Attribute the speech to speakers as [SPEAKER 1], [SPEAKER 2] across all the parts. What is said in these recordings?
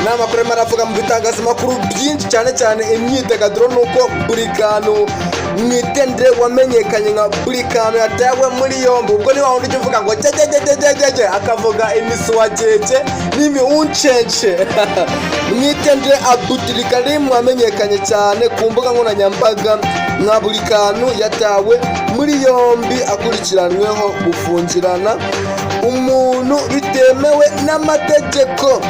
[SPEAKER 1] Ni amakuru arimo aravuga mu bitangazamakuru byinshi, cyane cyane imyidagaduro, nuko Burikantu Mwitende wamenyekanye nka Burikantu yatawe muri yombi. Ubwo ni wa wundi ujya uvuga ngo jejejejejege, akavuga imisuwagege n'imiuncence. Mwitende Abudurikarim wamenyekanye cyane ku mbuga nkoranyambaga nka Burikantu yatawe muri yombi, akurikiranweho gufungirana umuntu bitemewe n'amategeko.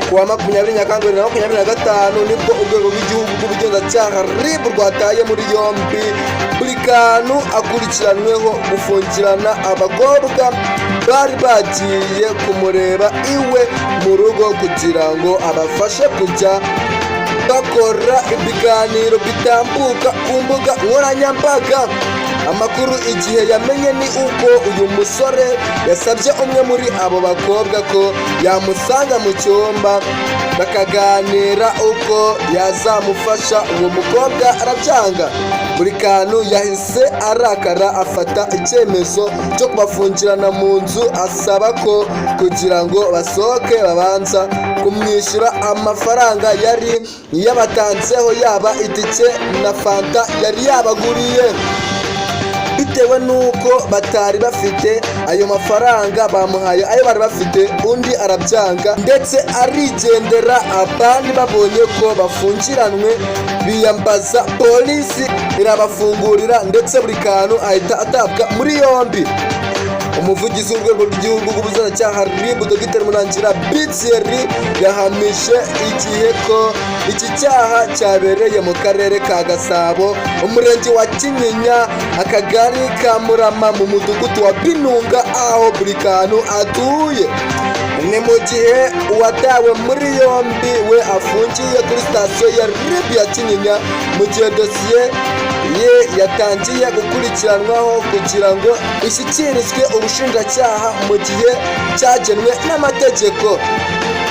[SPEAKER 1] Ku wa 20 Nyakanga 2025 nibwo Urwego rw'Igihugu rw'Ubugenzacyaha, RIB, rwataye muri yombi Burikantu, akurikiranweho gufungirana abakobwa bari bagiye kumureba iwe mu rugo kugira ngo abafashe kujya bakora ibiganiro bitambuka ku mbuga nkoranyambaga. Amakuru Igihe yamenye ni uko uyu musore yasabye umwe muri abo bakobwa ko yamusanga mu cyumba bakaganira uko yazamufasha. Uwo mukobwa arabyanga. Burikantu yahise arakara, afata icyemezo cyo kubafungirana mu nzu, asaba ko kugira ngo basohoke babanza kumwishyura amafaranga yari yabatanzeho, yaba itike na fanta yari yabaguriye. Bitewe n'uko batari bafite ayo mafaranga, bamuhaye ayo bari bafite, undi arabyanga ndetse arigendera. Abandi babonye ko bafungiranwe biyambaza polisi, irabafungurira, ndetse Burikantu ahita atabwa muri yombi. Umuvugizi w'Urwego rw'Igihugu rw'Ubugenzacyaha, RIB, Dr Murangira B Thierry, yahamije Igihe ko iki cyaha cyabereye mu Karere ka Gasabo, Umurenge wa Kinyinya, Akagari ka Murama, mu Mudugudu wa Binunga, aho Burikantu atuye. Ni mu gihe uwatawe muri yombi we afungiye kuri sitasiyo ya RIB ya Kinyinya, mu gihe dosiye ye yatangiye gukurikiranwaho kugira ngo ishyikirizwe ubushinjacyaha mu gihe cyagenwe n'amategeko.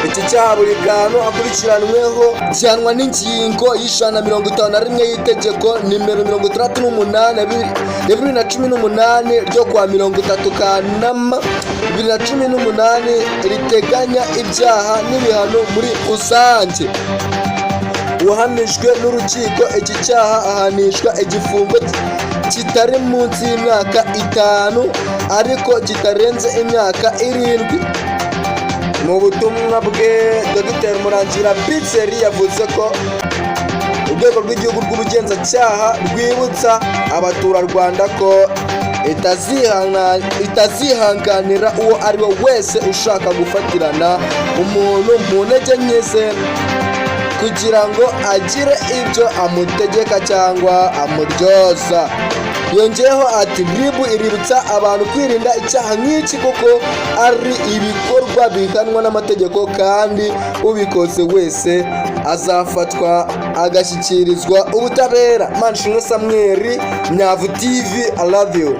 [SPEAKER 1] Iki cyaha Burikantu akurikiranweho gihanwa n'ingingo ya 151 y'Itegeko nimero 68 ya 2018 ryo kuwa 30 Kanama 2018, riteganya ibyaha n'ibihano muri rusange. Uwahamijwe n'urukiko iki cyaha ahanishwa igifungo kitari munsi y'imyaka 5 ariko kitarenze imyaka 7. Mu butumwa bwe, Dr Murangira B Thierry yavuze ko Urwego rw'Igihugu rw'Ubugenzacyaha rwibutsa abaturarwanda ko itazihanganira uwo ari we wese ushaka gufatirana umuntu mu ntege nke ze kugira ngo agire ibyo amutegeka cyangwa amuryoza. Yongeyeho ati: "RIB iributsa abantu kwirinda icyaha nk'iki kuko ari ibikorwa bihanwa n'amategeko, kandi ubikoze wese azafatwa agashyikirizwa ubutabera." Manishimwe Samweri, Nyavu TV, I love you.